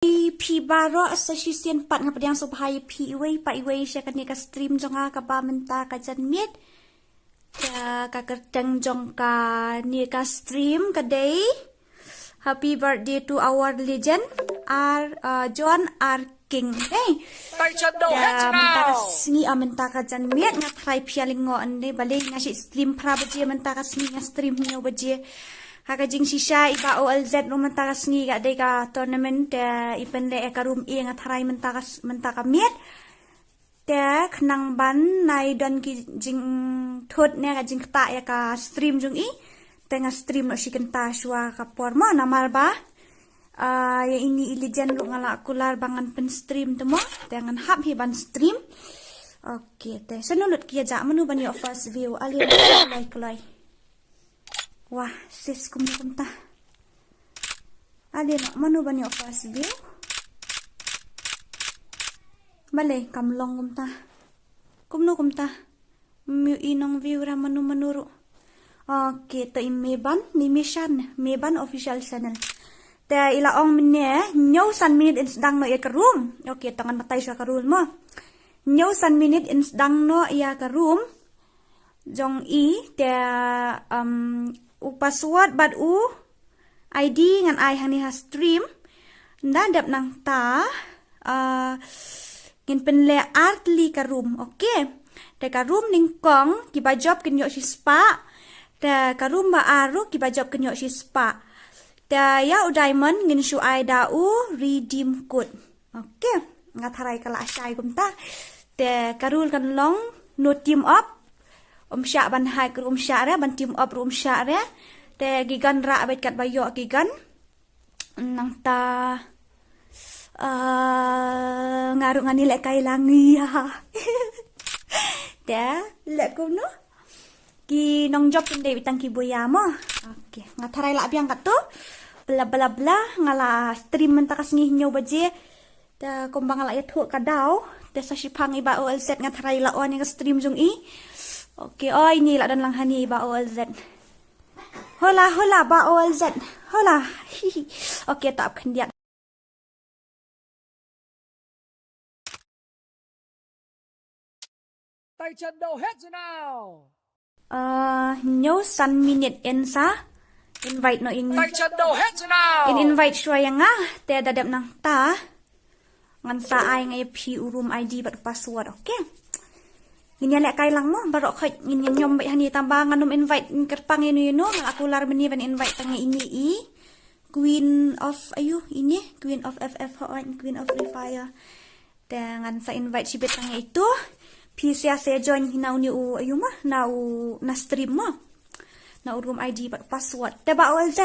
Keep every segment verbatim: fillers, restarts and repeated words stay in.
Phi baroh sa shisien pat nga pdiang sngewbha ïa phi iwei pa iwei sha kane ka stream jong nga kaba mynta ka janmiet. Ka, ka kyrteng jong kane ka stream ka dei Happy Birthday to our legend R, uh, John R King. Dei. Mynta ka sngi, ah, mynta ka janmiet nga tharai phi ïa lyngngoh, dei, balei nga shu stream phra baje, mynta ka sngi nga stream hynñiew baje. Ha ka jingshisha i Bah O L Z ruh mynta ka sngi ka dei ka tournament, te i pynleh ïa ka room A, nga tharai mynta ka s-, mynta ka miet. Te khnang ban nai don ki jingthut ne ka jingktah ïa ka stream jong i, te nga stream noh shi kynta shuwa ka por mo, namar ba, ah, ïa ine i legend ruh nga la kular ba ngan pyn stream te mo, te ngan hap hi ban stream. Okay, te shano lut ki ïa jah, mano ban ïoh first view, ale kloi kloi. Wah, sis, kumno kumta? Ale noh, mano ban ïoh first view? Balei kam long kumta? Kumno kumta? Ym ïohi nong view ra mano mano ruh. Okay, to i Meban, ni Mishan, Meban official channel. Te i la ong mynne, hynñiew san minit yn sdang noh ïa ka room. Okay, to ngan batai shuwa ka rule mo. Hynñiew san minit yn sdang noh ïa ka room jong i, te, um, u password bad u I D ngan ai hangne ha stream. Nda dep nangta, uh, ngin pynleh ar tylli ka room, okay. Te ka room nyngkong kiba jop kin ïoh shispah. Te ka room ba ar ruh kiba jop kin ïoh shispah. Te ïa u diamond ngin shu ai da u redeem code. Okay, nga tharai ka la shai kumta. Te ka rule kan long no team up. Um shah ban hide ruh um shah re, ban team up ruh um shah re. Te ki gun rah bad katba ïoh ki gun. Nangta, ah, nga ruh ngan ïalehkai lang ïa. Te leh kumno? Ki nongjop kin dei beit tang ki buya mo. Okay, nga tharai lah biang katto. Bla bla bla, nga la stream mynta ka sngi hynñiew baje. Te kumba nga la ïathuh ka daw, te sa shipang i Bah O L Z nga tharai la on ïa ka stream jong i. Okay, oi, ine la don lang hangne i Bah O L Z. Hola, hola, Bah O L Z. Hola. Okay, to ap khyndiat. Ah, hynñiew san minit yn sa invite noh ïa ngi. Yn invite shuwa ïa nga, te da dep nangta ngan sa ai nga ïa phi u room I D bad u password, okay? Ngin ïalehkai lang mo, baroh khoit ngin ïa ñiom beit hangne, tangba ngan ym invite kyrpang ïano ïano, nga la kular mynne ban invite tang ïa ine i Queen of, ayu, ine, Queen of F F, hooid, Queen of Free Fire. Te ngan sa invite shibit tang ïa itu. Phi sa ïa, sa ïa join hi na une u, ayu mo, na u, na stream mo. Na u room I D bad password. Te Bah O L Z,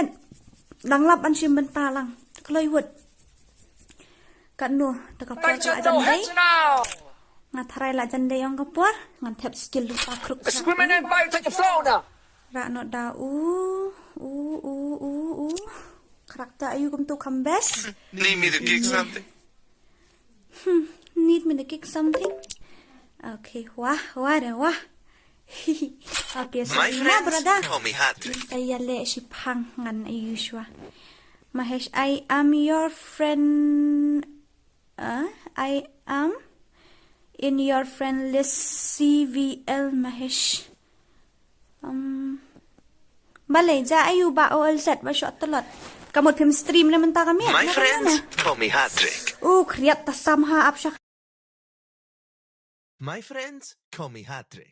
dang lap ban shim bynta lang. Kloi wut. Katno, te ka por ka la jan dei. Nga tharai la jan dei ong ka por. Ngan thep skill lypa khruk. Rah noh da u, u, u, u, u. Character ayu kumto kham best. Need me to kick something? Hmm, need me to kick something? Okay, wah, wah, da, wah. Okay, so, my friends brother call me Hattrick. Mynta ïaleh shipang ngan ayu shuwa. Mahesh, I am your friend. Uh, I am in your friend list, C V L Mahesh. Um, balei, ja ayu Bah O L Z ba shoh tlot. Ka mut phim stream ne mynta ka miet. My friends call me Hattrick. U khriat ta sam ha ap shah. My friends call me Hattrick.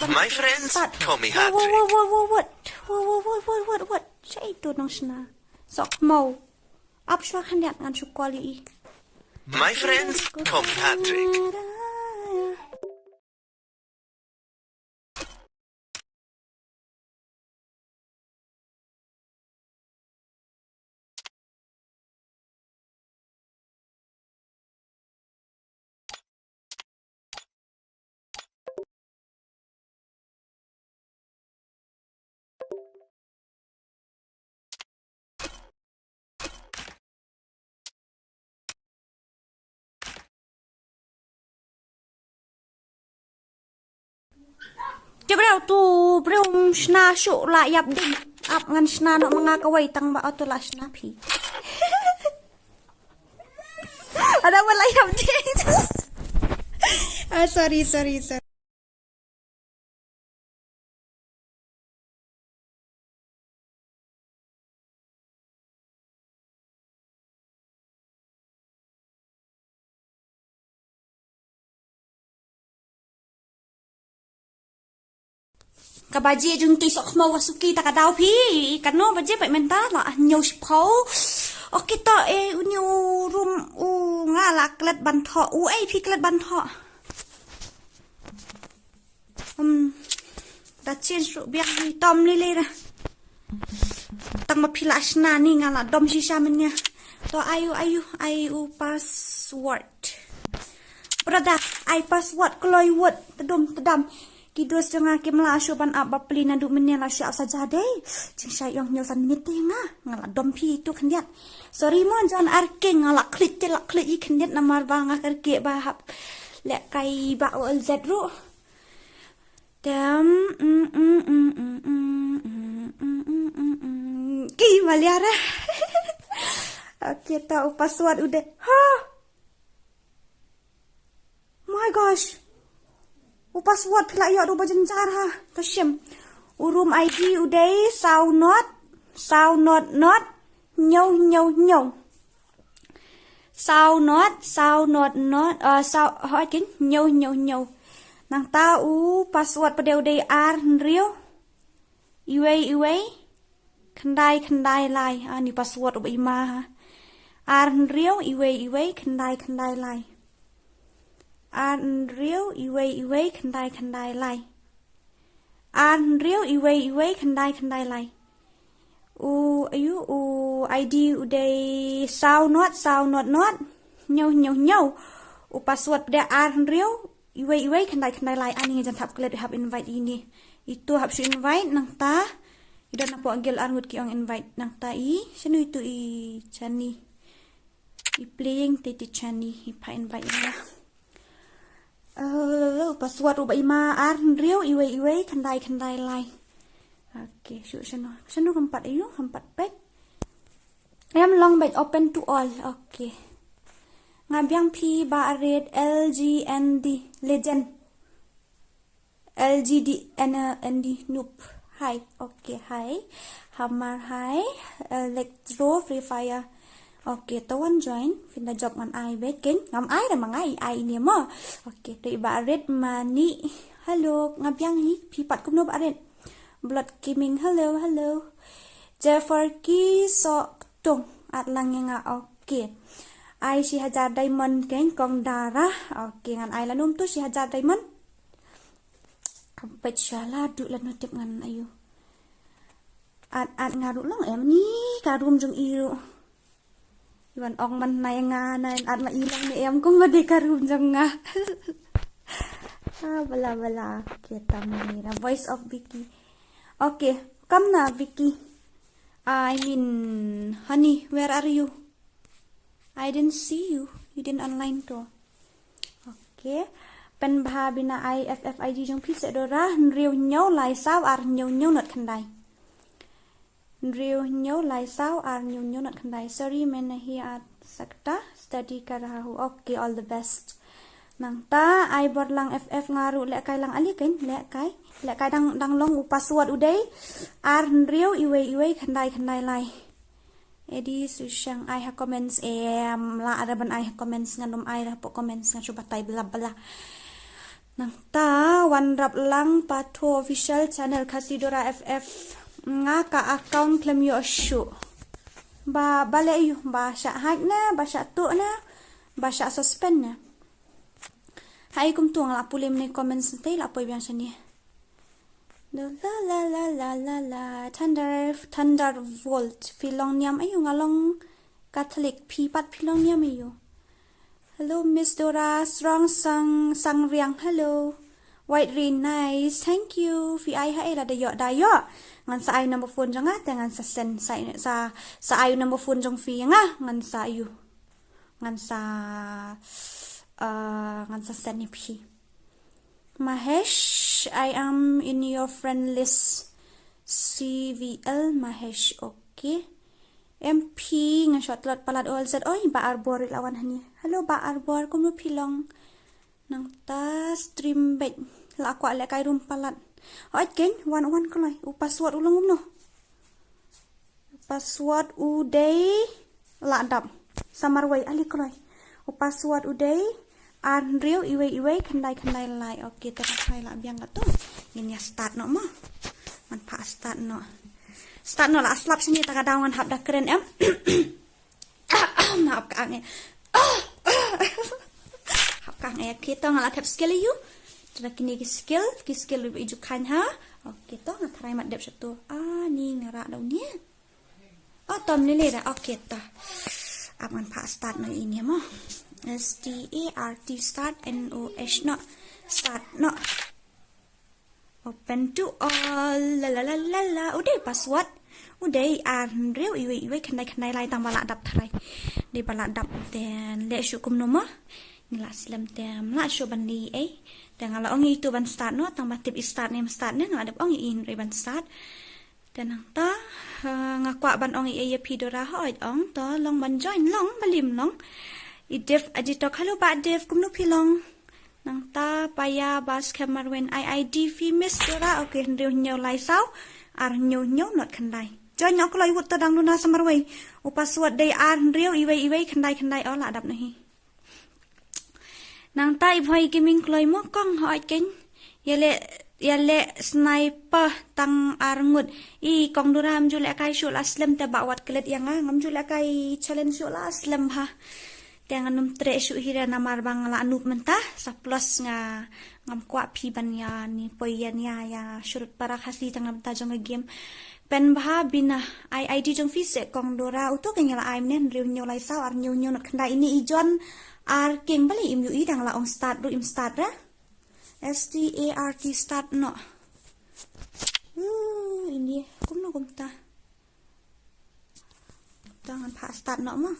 ban start. My friends, Tommy Hadrick. What, what, what, what, what? What, what, what, what, what, what? Shai tu nang shna. Sok mau. Ap shwa khan diat ngan shu call i. My friends, Tommy Hadrick. Te briew tu, briew, um, shna shuh la ïap ding. Ap ngan shna noh ma nga kawei tang ba uto la shna phi. Ada ba la ïap ding. Ah, sorry, sorry, sorry. Ka baje jong ki sok mo wa suki ta ka dau phi. Kano baje pa mynta la hynñiew shiphew. Ok, to, eh, u new room u nga la klet ban thoh. U ei phi klet ban thoh. Um, da change ruh biang hi tom lili da. Tang ma phi la shna ni nga la dom shisha mynne. To ai u, ai u, ai u password. Brother, ai password kloi word tedum tedam. Ki dos jong nga kim la shu ban ap bapli naduh mynne la shu ap sa ja dei. Jingshai ong hynñiew san minit te nga. Nga la dom phi tu khyndiat. Sorry mo jan ar king nga la klik te la klik i khyndiat namar ba nga kyrkieh ba hap leh kai ba ol zet ruh. Tem, mm, mm, mm, mm, mm, mm, mm, mm, mm, mm. Ki maliara. Ok, ta u password u dei. Ha! My gosh. U password phi la ïoh ruh ba jynjar ha. Ka shim. U room I D u dei saw not, saw not not, hynñiew hynñiew hynñiew. Saw not, saw not not, uh, saw, hoi kin, hynñiew hynñiew hynñiew. Nangta u password pat de u dei ar hynriew, iwei iwei, khyndai khyndai lai. Ah, ni password uba i ma ha. Ar hynriew, iwei iwei, khyndai khyndai lai. Ar hynriew, iwei iwei, khyndai khyndai lai. Ar hynriew, iwei iwei, khyndai khyndai lai. U, ayu, u I D u dei saw not, saw not not. Hynñiew hynñiew hynñiew. U password pat de ar hynriew, iwei iwei, khyndai khyndai lai. Ani jan thap klet hap invite ini. Itu hap shu invite nangta. I don napoh gil ar ngut ki ong invite nangta i. Shanu itu i Chani. I playing te ti Chani i pha invite ïa. Uh, password uba i ma ar hynriew iwei iwei khyndai khyndai lai. Ok, shu shanu. Shanu kam pat ayu, kam pat peit. Em long beit open to all. Ok. Nga biang phi Bah Arit L G N D legend. L G D N, uh, N D noob. Hi. Ok, hi. Hamar hi. Electro Free Fire. Ok, to wan join. Phin da jop ngan ai beit kin. Ngam ai da ma nga i ai ini mo. Ok, to i Bah Arit Mani. Hello, nga biang hi. Phi pat kumno Bah Arit? Blood Gaming. Hello, hello. Jefferki Sok Tung. At lang ïa nga. Ok. Ai shi hajar diamond kin kong Dara. Ok, ngan ai lano mynta shi hajar diamond. Kam peit sha la duh lano tip ngan ayu. At at nga ruh long em ni ka room jong i ruh. Iwan ong man nai nga nai at ma i long ne em kum ba dei ka room jong nga. Ah, bala bala. Ok, tam ni na Voice of Vicky. Ok, kam na Vicky. I mean, honey, where are you? I didn't see you. You didn't online to. Ok. Pynbha bina ai F F I D jong phi seh Dora, hynriew hynñiew lai saw ar hynñiew hynñiew not khyndai. Hynriew hynñiew lai saw ar hynñiew hynñiew not khyndai. Sorry, main nahi aa sakta, study kar raha hu. Ok, all the best. Nangta ai bor lang F F nga ruh leh kai lang ali kein, leh kai. Leh kai dang dang long u password u dei ar hynriew iwei iwei khyndai khyndai lai. Edi Sushang ai ha comments em, la ada ban ai ha comments, ngan ym ai da hapoh comments, ngan shu batai bla bla. Nangta wan rap lang pathu official channel Khasi Dora F F. Nga ka account khlem ïoh shuh. Ba ba leh ïu ba shah hack na, ba shah tuh na, ba shah suspend na. Hai kumtu nga la pule mynne comments te la poi biang shane. La la la la la la la. Thunder Thunderbolt. Phi long niam ayu, nga long Catholic. Phi pat phi long niam ayu. Hello Miss Dora, Strong Sang Sang Riang. Hello. White Rain, nice. Thank you. Phi ai ha ei, lada ïoh da ïoh. Ngan sa ai number phone jong nga te ngan sa send sa sa, sa ai number phone jong phi nga ngan sa ayu. Ngan sa, uh, ngan sa send ïa phi. Mahesh I am in your friend list. C V L Mahesh, okay. M P nga shot lot palat O L Z. Oi, Ba Arbor la wan hani. Hello Ba Arbor, kumno phi long? Nangta stream bad la kwah lehkai room palat. Oi, ken wan wan kloi. U password u long kumno? Password u dei la dap. Sa marwei, ale kloi. U password u dei ar hynriew iwei iwei khyndai khyndai lai. Okay, te ka phai la biang kato. Ngin ïa start noh mo. Man pha start noh. Start noh la slap sini ta ka daw ngan hap da kren em. Hap ka ang e. Hap ka ang e. Okay, to nga la thep skill ïa u. Te da kine ki skill, ki skill ruh i ju khan ha. Okay, to nga tharai mat dep sha to. Ah, ni nga rah da u ni. Oh, tom lele da. Okay, to. Ap ngan pha start noh ini mo. S T A R T start, N O H noh. Start noh. Open to all. La la la la la. U dei password. U dei ar hynriew iwei iwei khyndai khyndai lai, tang ba la dap tharai. Dei ba la dap, te leh shuh kumno mo. Ngi la slem te ym lah shuh ban leh ei. Te nga la ong ïa itu ban start noh, tang ba tip i start ne ym start ne, nga la dep ong ïa i hynrei ban start. Te nangta, eh, nga kwah ban ong ïa, ïa phi Dora, hooid ong to long ban join, long, balei ym long. I Dev Ajitok, hello Bah Dev, kumno phi long? Nangta Paya Bas Khem Marwin, I I D phi Miss Dora, okay, hynriew hynñiew lai saw ar hynñiew hynñiew not khyndai. Join noh kloi, wut to dang duna sa marwei. U password dei ar hynriew iwei iwei khyndai khyndai, oh la dap noh hi. Nangta i Bhoi Gaming kloi mo kong, hooid ken. Ïa leh, ïa leh sniper tang ar ngut. I kong Dora ym ju lehkai shuh, la slem te Bah Wat klet ïa nga, ngam ju lehkai challenge shuh, la slem ha. Te ngan ym treh shuh hi re namar ba nga la noob mynta, sa plus nga ngam kwah phi ban ïa ni poi ïa nia ïa shu rut para Khasi tang namar ta jong ka game. Pynbha bha na, ai I D jong phi seh kong Dora, uto ka ngi la ai mynne, hynriew hynñiew lai saw ar hynñiew hynñiew not khyndai. Ini i John R King, balei im ïohi, dang la ong start ruh im start re. S T A R T start noh. Uh, ini kumno kumta. Te ngan pha start noh mo.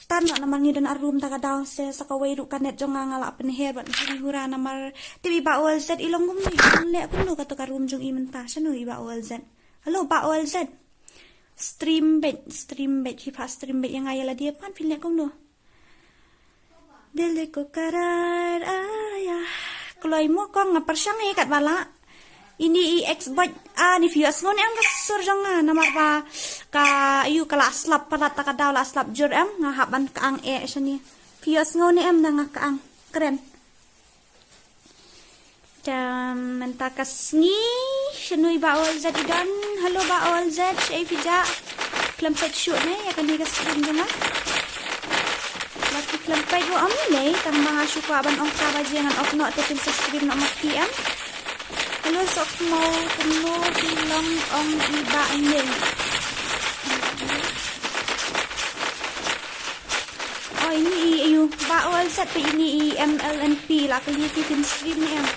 Start noh namar ngi don ar room ta ka daw, se sa kawei ruh ka net jong nga nga la pynher bad huri hura namar tip i Bah O L Z i long kumno, i long leh kumno kato ka room jong i mynta. Shano i Bah O L Z? Hello Bah O L Z. Stream bad, stream bad, hi pha stream bad ïa nga ïa lade, pan phi leh kumno. Dil ko karar aya. Kloi mo kong, nga pyrshang ïa katba lah. Ini i Xbox, ah, ni phi ïohsngew ne em ka sur jong nga namar ba ka, ayu, ka la slap palat, ta ka daw la slap jur em, nga hap ban ka ang eh shane. Phi ïohsngew ne em na nga ka ang kren. Te mynta ka sngi, shano i Bah O L Z i don? Hello Bah O L Z, shaei phi jah? Khlem peit shuh ne ïa kane ka stream jong nga. Ba phi khlem peit ruh ym lei, tang ba nga shu kwah ban ong ka baje ngan off noh te phin sa stream noh ma phi em. Hello Sohkhmaw, kumno phi long ong i Bah Ngi. Oh, ini i, ayu, Bah O L Z, peit ini i M L N P, la kylli phi phin stream ne em.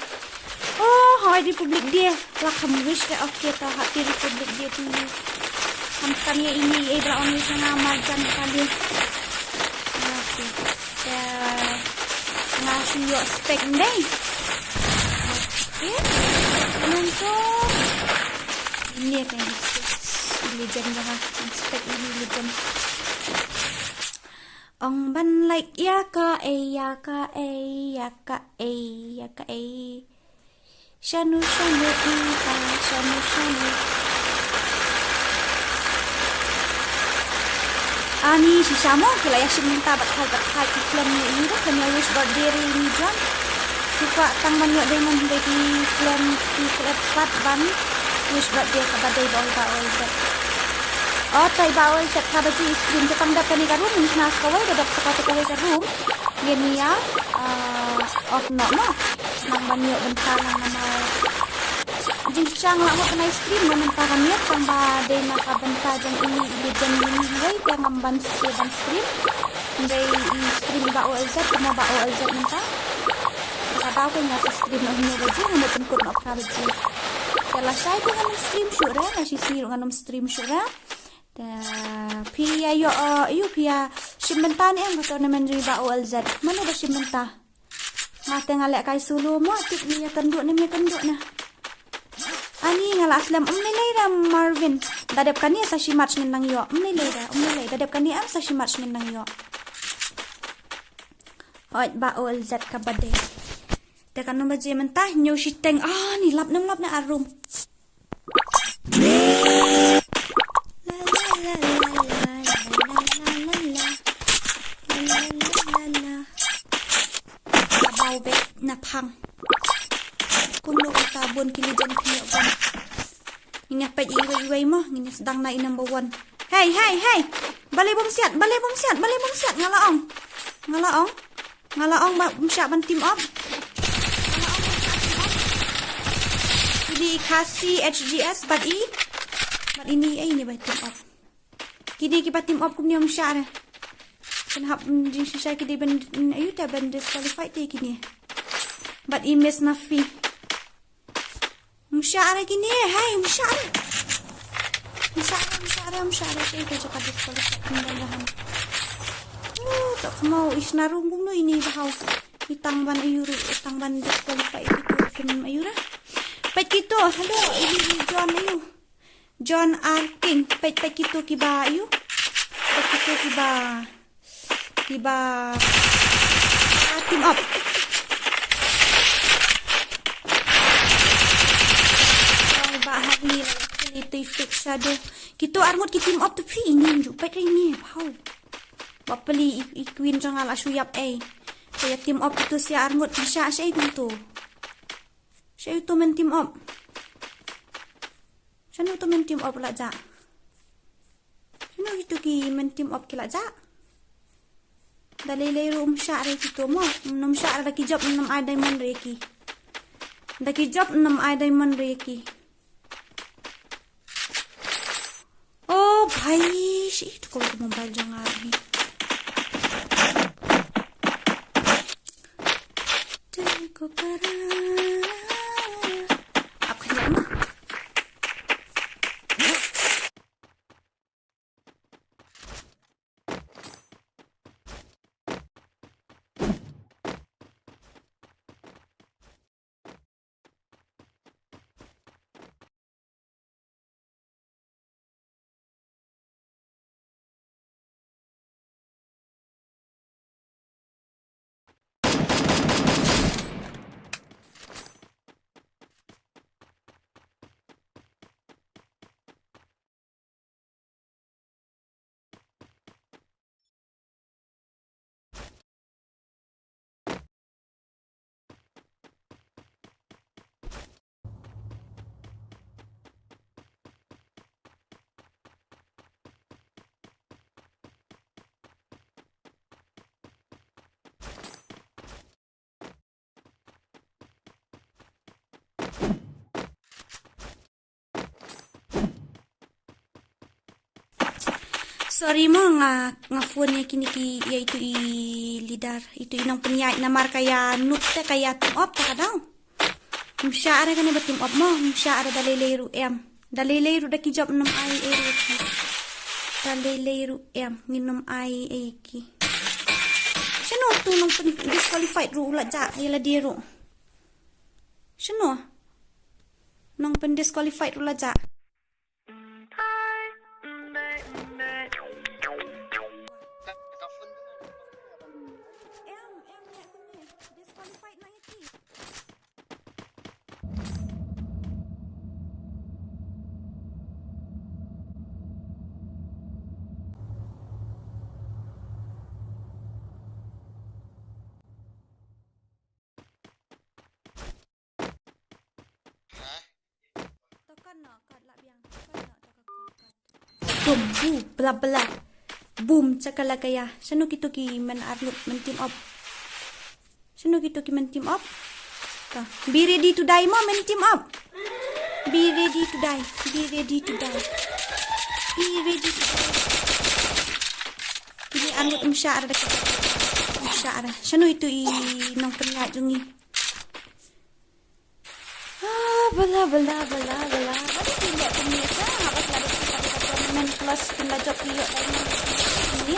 Oh, hooid Republic Day. La kham wish ka, okay, to happy Republic Day to you. Kham kham ïa ini i, eh, ba la wan wish nga marjan kali. Okay. Te nga shu ïoh spec ndei. Okay. Nangto. Ini ka legend jong nga, spec ini legend. Ong ban like ïa kaei, ïa kaei, ïa kaei, ïa kaei. Shano, shano, i, ah, shano, shano. Ani, shisha mo, ki la ïa shim mynta bad thait, bad thait, ki khlem ïa ini ruh, khlem ïa wish birthday re ini John. Ki kwah tang ban ïoh diamond, hynrei ki khlem, ki khlem pat ban wish birthday kaba dei ba ol Bah O L Z. O, tai Bah O L Z, ka baje i stream, te tang dep kane ka room, ngin shna sa kawei, da dep sa kawei ka room. Ngin ïa, ah, off noh noh. Nang ban ïoh bynta lang namar jingshang lah ngut ban ai stream na mynta ka miet, tang ba dei na ka bynta jong i legend ini iwei te ngam ban sngewbha ban stream. Hynrei i stream i Bah O L Z, kumno Bah O L Z mynta. Te ka daw ka nga sa stream noh hynñiew baje, nga mut pynkut noh phra baje. Te lashai te ngan ym stream shuh re, lashai sngi ruh ngan ym stream shuh re. Te phi ïa ïoh, eh, ïoh phi ïa shim bynta ne em ka tournament jong i Bah O L Z. Mano ba shim bynta? Nga te nga leh kai solo mo, tip ni ïa kynduh ne, ïa kynduh ne. Ani nga la slem, um ne lei da Marvin. Da dep kane sa shi match ngin nang ïoh. Um ne lei da, um ne lei da dep kane am sa shi match ngin nang ïoh. Hoi ba ol zat ka bade. Te kan number je mynta, hynñiew shiteng. Ah, ni lap nam lap na arum. Abau bek na phang. Kumno kata bun kili jan kini ban. Ngin ïa peit iwei iwei mo, ngin ïa sdang na i number one. Hey, hey, hey! Balei bym siat, balei bym siat, balei bym siat, nga la ong. Nga la ong. Nga la ong ba bym shah ban team up. Nga la ong bym shah team up. Kini i Khasi H G S bad i. Bad ini, eh, ini ba team up. Kini kiba team up kumne ym shah re. Kan hap, mm, jingshisha kini ban, mm, ayu te ban disqualify te kini. Bad i Miss Nafi. Ym shah re kini, hai, ym shah re. Ym shah re, ym shah re, ym shah re. Te ito jaka disqualify kumne dah han. Uh, tak mau is narum kumno ini bahau. I tang ban ayu ru, i tang ban disqualify itu kin ayu ra. Peit kito, hello, ini i John ayu. John R King, peit, peit kito kiba, ayu. Peit kito kiba, kiba, ah, team up. Oh, ba hak ni, ni tu fix shadow. Kito arngut ki team up tu phi ini ju, peit ri ni, wow. Ba peli i, i queen jong nga la shu ïap ei. Ka ïa team up kito sia arngut ki sha sha ei kumto. Sha ei to men team up. Shano to men team up la ja. Shano kito ki men team up ki la ja. Da lei lei ruh ym shah re kito mo. Ym shah re da ki jop ym ai diamond re ki. Da ki jop ym ai diamond re ki. Oh bhai, shi to ko mobile jong nga hi. Te ko para. Apa ni? Sorry mo, nga, nga phone ïa kine ki, ïa itu i leader, itu i nongpynïaid namar ka ïa noob te ka ïa team up te ka daw. Ym shah re kane ba team up mo, ym shah re da lei lei ruh em. Da lei lei ruh da ki jop ngin ym ai ei ruh ki. Da lei lei ruh em, ngin ym ai ei ki. Shano tu nongpyn disqualified ruh u la jah ïa lade ruh. Shano? Nongpyndisqualified u la jah. Em, em, ïa kane. Disqualified na ïa ki. Tum, bu, bla, bla. Boom, chakalakaya. Shano kito ki men arngut men team up. Shano kito ki men team up. Ta. Be ready to die mo men team up. Be ready to die. Be ready to die. Be ready to die. Kine arngut ym shah re da kata. Ym shah re. Shano itu i nongpynïaid jong ngi. Ah, bala, bala, bala, bala. Bala ki leh kumne sa, haba ki la dep ki la dep tournament plus kin la jop ki ïoh diamond ni.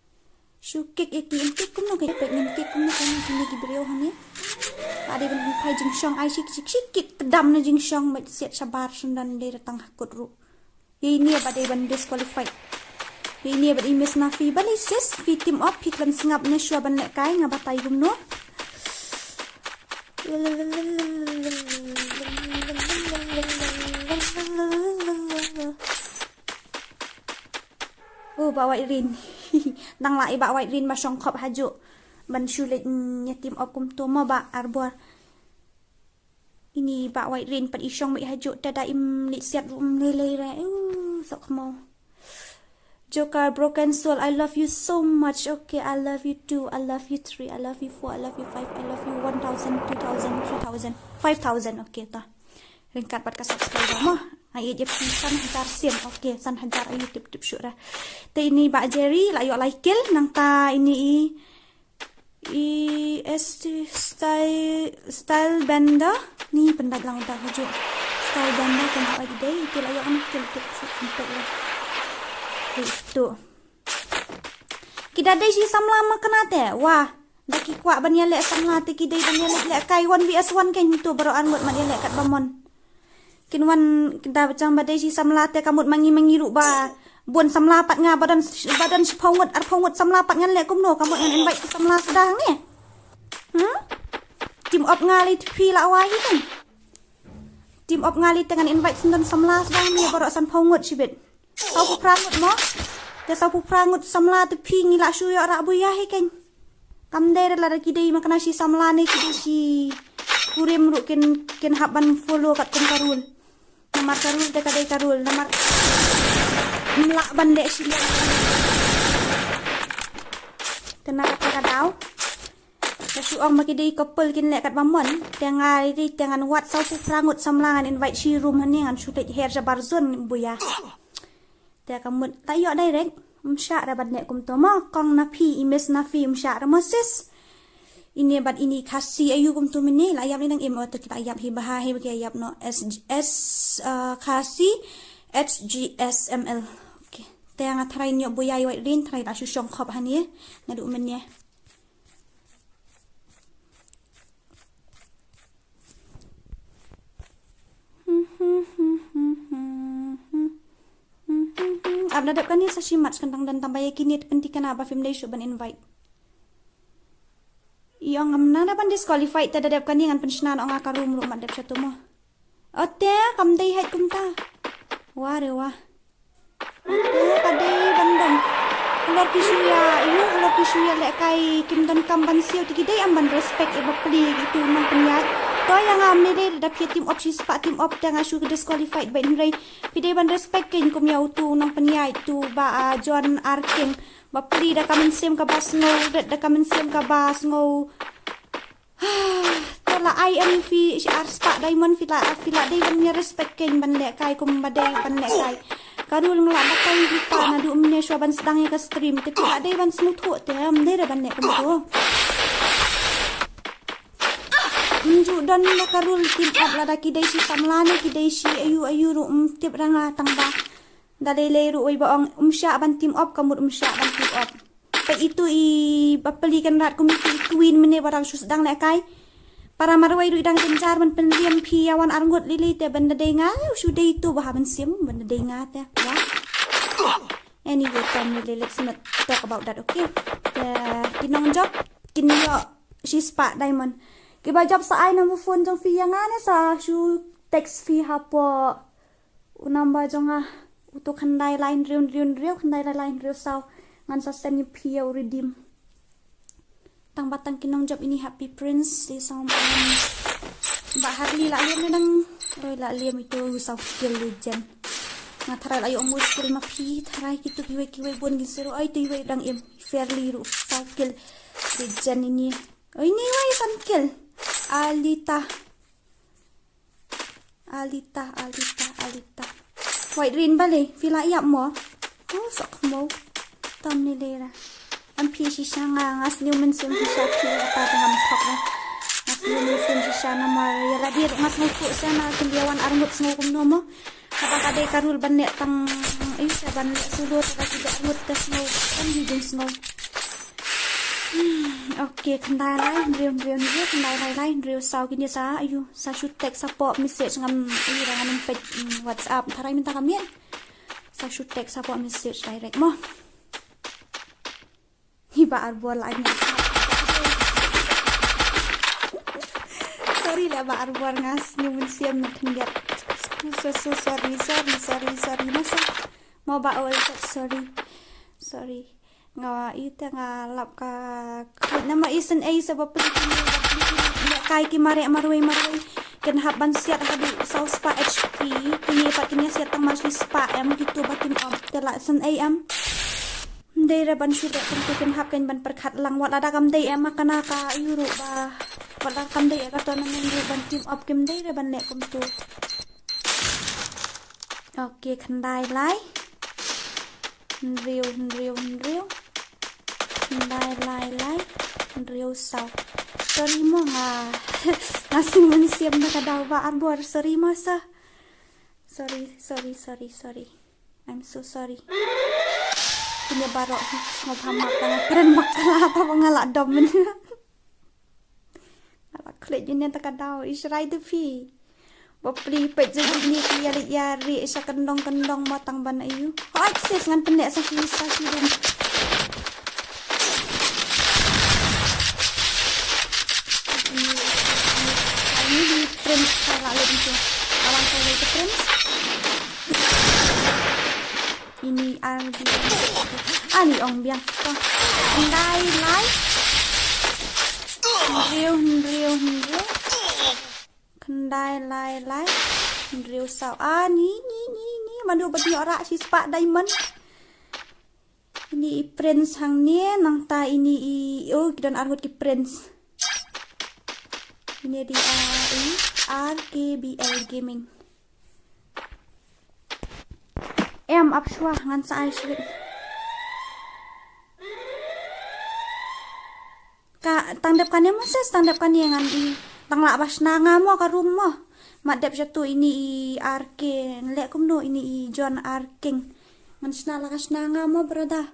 Shu kik ïa ki, em kik kumno ka peit, ngin kik kumno ka kine ki briew hangne. Ba dei ban phai jingshong ai shik shik shik kit tdam na jingshong met siat shabar shyndan dei ratang hakut ruh. Ïa ine ba dei ban disqualify. Ïa ine ba dei miss na phi ba lei sis phi team up phi khlem sngap ne shwa ban leh kai nga batai kumno. Oh, ba White Rain. Nang la i ba White Rain ba shong khop hajuh. Ban shu leh nya team up kumto mo ba arbor. Ini ba White Rain pat i shong ba i hajuh tada im leh siat ruh um lei lei re. Uh, sok mo. Joker, Broken Soul, I love you so much. Okay, I love you two, I love you three, I love you four, I love you five, I love you one thousand, two thousand, three thousand, five thousand. Okay, ta. Ryngkat bad ka subscriber mo. Ai ïa phi san hajar sim. Okay, san hajar ayu tip tip syuk ra. Te ini ba Jerry la ïoh lai kill nangta ini i i S T style style bender ni pendait lang udah hajuh. Style bender kan ai dei itu la ïoh kill tip syuk tip ra. Itu. Ki da dei shi samla ma kane te. Wah. Da ki kwah ban ïaleh samla te ki dei ban ïaleh leh kai one V S one kein tu baroh arngut mat ïaleh kat ba mon. Kin wan da ba chang ba dei shi samla te ka mut ma ngi ma ngi ruh ba bun samla pat nga ba don ba don shiphew ngut arphew ngut samla pat ngan leh kumno ka mut ngan invite ki samla sdang ne. Hmm? Team up nga lei te phi la wai hi kein. Team up nga lei te ngan invite sdang samla sdang ne baroh sanphew ngut shibit. Sawphew phra ngut mo. Te sawphew phra ngut samla te phi ngi la shu ïoh rah buya hi kein. Kam dei re lada ki dei ma kane shi samla ne ki dei shi kurim ruh kin kin hap ban follow katkum ka rule. Namar ka rule te ka dei ka rule namar. Mlah ban dei shi leh. Te na kata ka daw. Ka shu ong ma ki dei couple kin leh kat ba mon. Te nga dei te ngan wad sawphew phra ngut samla ngan invite shi room hani ngan shu leit her shabar zone buya. Te ka mut ta ïoh direct. Ym shah ra ban leh kumto ma kong na phi i miss na phi ym shah ra mo sis. Ine bad ini Khasi ayu kumto mine la ïap ni nang im o te ki la ïap hi bha hi ba ki ïap no S S uh, Khasi H G S M L. Okay. Te nga tharai nyok buya i White Rain tharai la shu shong khop hani. Naduh mine. Ap na dep kane sa shi mat kan dang dan tambah ya kini penti kana ba film dei shu ban invite. Ïong am na ban disqualified ta da dep kane ngan penshna ong ka room ruh mat dep satu mo. Ote kam dei hait kumta. Wah re wah. Ote ka dei ban dom. Halor ki shu ïa ïu halor ki shu ïa leh kai kim don kam ban siew te ki dei am ban respect i bapli itu nang pynïaid. To ïa nga mne dei da phi team up shi spah team up te nga shu disqualified ba hynrei phi dei ban respect kein kum ïa utu nang pynïaid tu ba John Arking. Bapli da ka mynsiem kaba sngew ret da ka mynsiem kaba sngew. Te la ai em phi shi ar spah diamond phi la phi la dei ban ïa respect kein ban leh kai kum ba dei ban leh kai. Ka rule nga la batai phi ta naduh mynne shuwa ban sdang ïa ka stream te phi la dei ban sngewthuh te ym dei re ban leh kumto. Ym ju don da ka rule team up lada ki dei shi samla ne ki dei shi ayu ayu ruh ym tip ra nga tang ba. Da dei lei ruh wei ba ong ym shah ban team up ka mut ym shah ban team up. Peit itu i bapli kan rat kum itu i queen mynne ba dang shu sdang leh kai. Para marwei ruh i dang jynjar ban pynriam phi ïa wan arngut lili te ban da dei nga u shu dei itu ba ha mynsiem ban da dei nga te. Wah. Anyway, family, let's not talk about that, okay? Te ki nongjop kin ïoh shi spah diamond. Kiba jop sa ai number phone jong phi ïa nga ne sa shu text phi hapoh u number jong nga uto khyndai lai hynriew hynriew hynriew khyndai lai lai hynriew saw ngan sa send ïa phi ïa u redeem. Tang ba tang ki nongjop ini Happy Prince di song ba Harley la liam ne dang oi la liam itu saw kill legend. Nga tharai la ïoh muskil ma phi tharai kitu kiwei kiwei bun ki siru oi tu iwei dang im fairly ruh saw kill legend ini. Oi ni wei san kill. Alita. Alita, Alita, Alita. White Rain balei, phi la ïap mo? Oh, sok mo. Tam ni lera. Am phi shisha nga, nga sniew mynsiem shisha phi kata te ngam thok re. Nga sniew mynsiem shisha namar ïa lade ruh nga sngewthuh shisha na kin ïa wan arngut sngew kumno mo. Haba ka dei ka rule ban leh tang, eh, sha ban leh solo te ka ki dei arngut ka sngew, kan hi jingsngew. Okay, khyndai lai, hynriew, hynriew, hynriew, khyndai lai lai, hynriew saw kine sa, ayu, sa shu text sa pop message ngam, ayu, ngam peit, mm, WhatsApp, tharai mynta ka miet. Sa shu text sa pop message direct mo. Hi Bah Arbor la ni. Sorry la Bah Arbor, nga sngew mynsiem na khyndiat. So, so, sorry, sorry, sorry, sorry, masa. Mo Bah Ol, sorry. Sorry. Nga ite nga lap ka kut nama isen ei sa ba pli kine, ba pli kine, kai ki mareh marwei marwei. Kin hap ban siat haduh saw spah H P. Kine pat kine siat tang ma shi spah em, kitu ba team up. Te la sen ei em. Ym dei re ban shu dei kumtu, kin hap kein ban pyrkhat lang, wat lada kam dei em ma kane ka Euro ba. Wat lada kam dei em ka tournament ruh ban team up, kim dei re ban leh kumtu. Okay, khyndai lai. Hynriew, hynriew, hynriew. Khyndai lai lai. Hynriew saw. Sorry mo, nga, nga sngew mynsiem na ka daw Bah Arbor. Sorry mo sa. Sorry, sorry, sorry, sorry. I'm so sorry. Kine baroh hi, sngewbha map, nga kren bakla, tang ba nga la dom mynne. Nga la khleh ïa une ta ka daw, i Shrai, te phi. Ba pli peit, jong une ki ïa leit ïa ri sha kyndong kyndong mo tang ban ayu. Hooid sis, ngan pynleh sa shi, sa shi dum. Ini di print, sa la leh itu. Awan sa leh itu print. Ini R D. Ani ong biang. Khyndai lai. Hynriew, hynriew, hynriew. Khyndai lai lai. Hynriew saw. Ani, ni, ni, ni. Mano ba ïoh rah shi spah diamond. Ini i prince hangne, nangta ini i, oh, ki don arngut ki prince. Ini di, ah, i R K B L Gaming. Em ap shuwa ngan sa ai shuwa. Ka tang dep kane mo sis, tang dep kane ngan i. Tang lah ba shna nga mo ka room mo. Mat dep shatu ini i R K, leh kumno ini i John R King. Ngan shna la ka shna nga mo brother.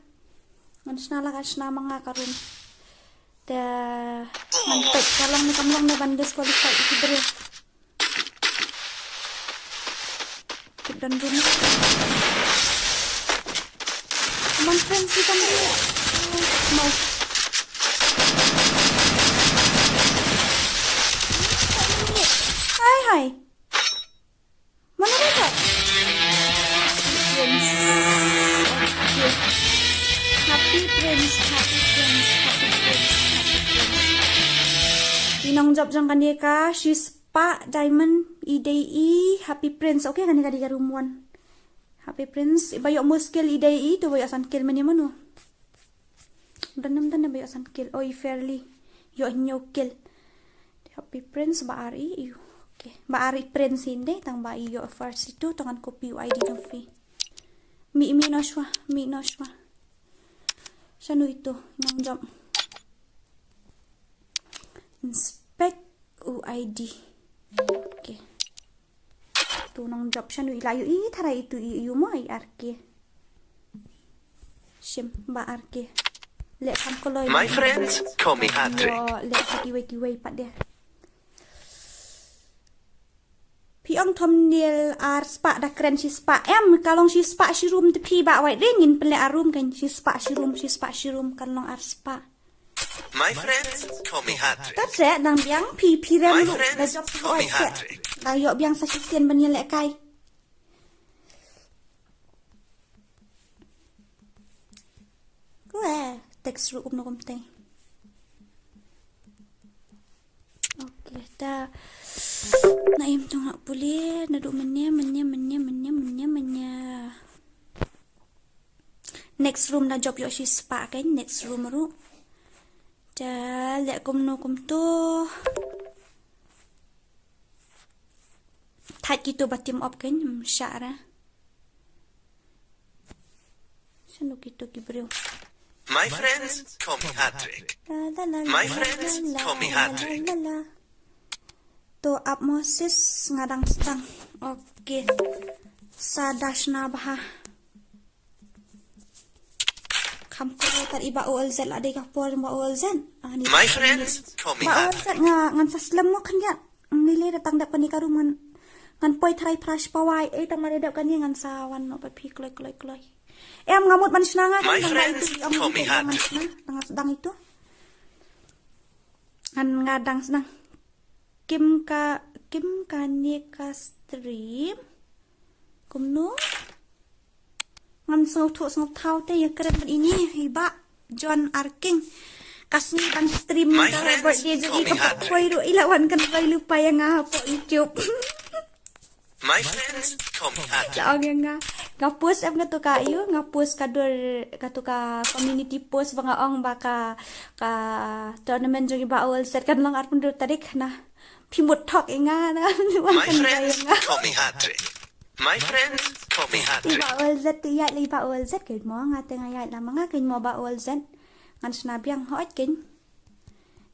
Ngan shna la ka shna ma nga ka room. Te ngan peit ka long ne kam long ne ban disqualify ïa ki briew. Kit don dun. Mon friends, you can do it. No. Hai, hai. Mana mereka? Friends. Okay. Happy friends, happy friends, happy friends, happy friends. I nongjop jong kane ka, shi spah diamond, i dei i Happy Prince. Okay, kane ka dei ka room one. Happy Prince, ba ïoh mo skill i dei i, to ba ïoh san kill mane mano. Danem danem ba ïoh san kill. Oh, i Fairly. Ïoh hynñiew kill. Happy Prince ba ar i, i. Okay. Ba ar i Prince i dei, tang ba i ïoh first itu, to ngan copy u I D jong phi. Mih, mih noh shuwa, mih noh shuwa. Shano itu, nongjop. Inspect U I D. Okay. Tu nongjop shano i la ïoh i, tharai itu i, i mo i R K. Shim ba R K. Leh sam koloi. My friends, call me Patrick. Yo, leh sa kiwei kiwei pat de. Phi ong thumbnail ar spah da kren shi spah. Em, ka long shi spah shi room te phi ba wai ring in pynleh ar room kan shi spah shi room, shi spah shi room kan long ar spah. My friends, call me Patrick. Tat se dang biang phi phi rem. My lu friends, da jop call me oi se. Patrick. Da ïoh biang sa shisien ban ïalehkai. Kue text ruh kumno kumtei. Okay, ta. Na im tu nga pule, naduh mynne, mynne, mynne, mynne, mynne, mynne. Next room na jop ïoh shi spah kan, next room ruh. Ta leh kumno kumto. Thait kito ba team up kan, ym shah ra. Shano kito ki briew. My friends, call me Patrick. La, la, la, la, la, la, la. My friends, call me Patrick. La, la, la. To ap mo sis, nga dang sdang. Okay. Sa dash na bha. Kam ko tar i ba ol zet la dei ka por ba ol zet. Ah, ni My friends, call me Ba ol zet nga ngan sa slem mo khyndiat. Ni le da tang dep kani ka room ngan, ngan poi tharai phrash pawai. Eh, tang ma dep kani ngan sa wan no pa phi kloi, kloi, kloi. Em nga mut ban shna nga My kan dang friends, itu, am call me itu, hard. Ngan shna, ngan sdang itu. Ngan nga dang sdang. Kim ka, kim kane ka stream. Kumno? Ngan sngewthuh sngewthaw te ïa kren bad ini hi ba John Arking. Ka sngi ban stream My ka friends, birthday jong call i me ka hard. Poi ruh i la wan kan bai lupa ïa nga hapoh YouTube. My friends, call me hard. La ong ïa nga. Nga post em katu ka ïu, nga post ka dur katu ka community post ba nga ong ba ka, ka tournament jong i ba ol zet kan long arphew hynriew tarik na. Phi mut thok ïa nga na. Wan My kan bai friends, ïa nga. Call me hard. My friends, call me hard. I ba ol zet te ïaid la i ba ol zet keiñ mo nga te nga ïaid la ma nga keiñ mo ba ol zet. Ngan shna biang hooid keiñ.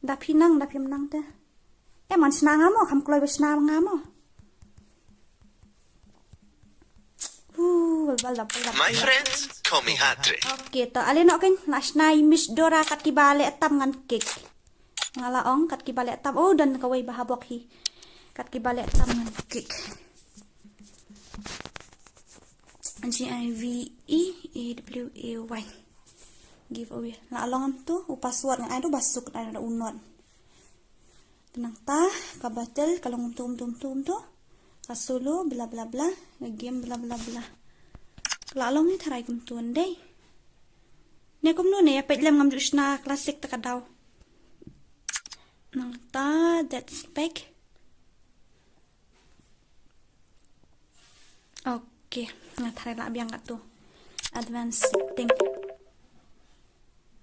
Da phi nang, da phim nang te. Eh, man shna nga mo, kham kloi ba shna nga mo. Uh, bal, bal, bal, bal. My friends, call me hard. Okay, to ale noh keiñ, la shna i Miss Dora kat kiba leh tam ngan kick. Nga la ong kat kiba leh tam. Oh, don kawei ba ha bok hi. Kat kiba leh tam ngan kick. G I V E A W A Y. Giveaway. La long am tu, u password nga ai tu ba suk ai da u not. Te nangta, ka battle, ka long tum, tum, tum, tu. Ka solo, bla, bla, bla. Ka game, bla, bla, bla. La long ni tharai kumtu ndei. Ne kumno ne, ïa peit lem ngam ju shna classic ta ka daw. Nangta, that spec. Okay, nga tharai lah biang katu. Advanced setting.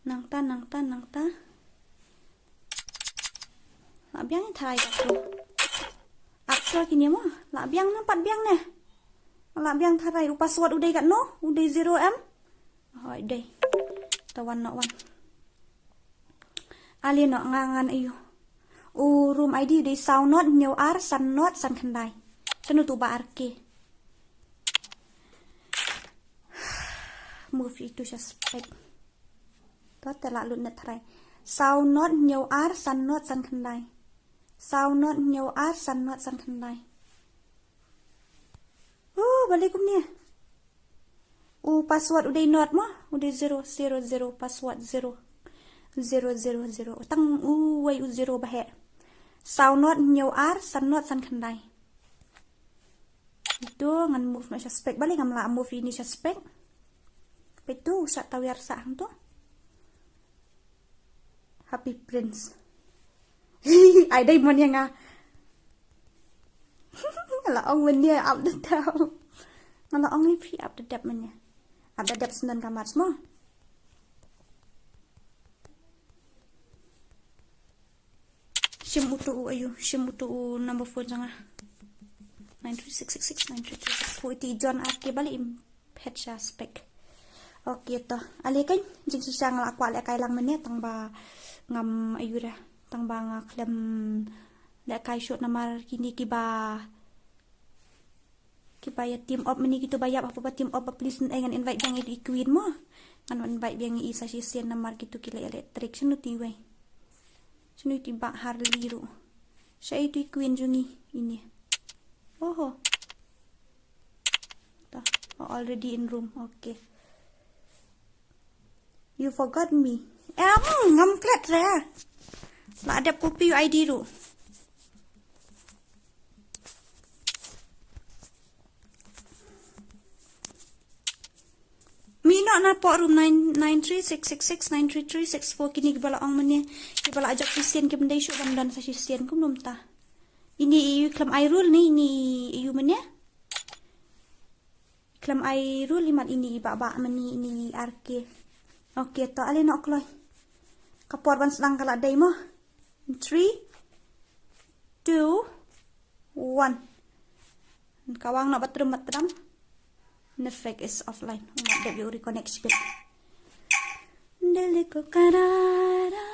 Nangta, nangta, nangta. Lah biang tharai katu. Actor kine mo, lah biang nang pat biang ne. Lah biang tharai u password u dei katno, u dei zero em. Hoi dei. Ta wan noh wan. Ale noh nga ngan aiu. U room I D u dei saw not hynñiew ar san not san khyndai. Shano tu ba ar ke. Move itu sha spec. To te lah lut net tharai. Saw not hynñiew ar san not san khyndai. Saw not hynñiew ar san not san khyndai. Uh, balei kumne. U password u dei not mo, u dei zero, zero, zero, password zero. Zero, zero, zero. Tang uwei u zero ba heh. Saw not hynñiew ar san not san khyndai. Itu ngan move noh sha spec, balei ngam lah move ini sha spec. Peit tu, u sah tawiar sah hangtu. Happy Prince. Ai dei mon ïa nga. Nga la ong mynne ap da dep. Nga la ong ïa phi ap da dep mynne. Ap da dep shen don ka match mo. Shim uto u aiu, shim uto u number phone jong nga. Nine three six six six nine three three six four. Iti John R K balei im phet sha spec. Okay to. Ale keiñ, jingshisha nga la kwah lehkai lang mynne tang ba ngam aiu re. Tang ba nga khlem lehkai shuh namar kine kiba, kiba ïa team up mynne kito ba ïap hapoh ba team up ba please, eh, ngan invite biang ïa i queen mo. Ngan invite biang ïa i sa shisien namar kito ki la ïaleh trick. Shano ti wei. Shano ti ba Harley ruh. Sha itu i queen jong ngi ine. Oho. Ta, already in room. Okay. You forgot me. Em, ngam klet re. La dep copy u I D ruh. Mi noh na poh room nine nine three six six six nine three three six four kine kiba la ong mynne. Kiba la jop shisien kim dei shuh ban don sa shisien kumno mynta. Ini i khlem ai rule ne, ini i mynne. Khlem ai rule imat ini i ba ba mynne ini i R K. Okay to ale noh kloi. Ka por ban sdang ka la dei mo. Three, two, one. Ka wang noh batrum batrum. Network is offline. Umat dep ïa u reconnect shibit. Deliko karara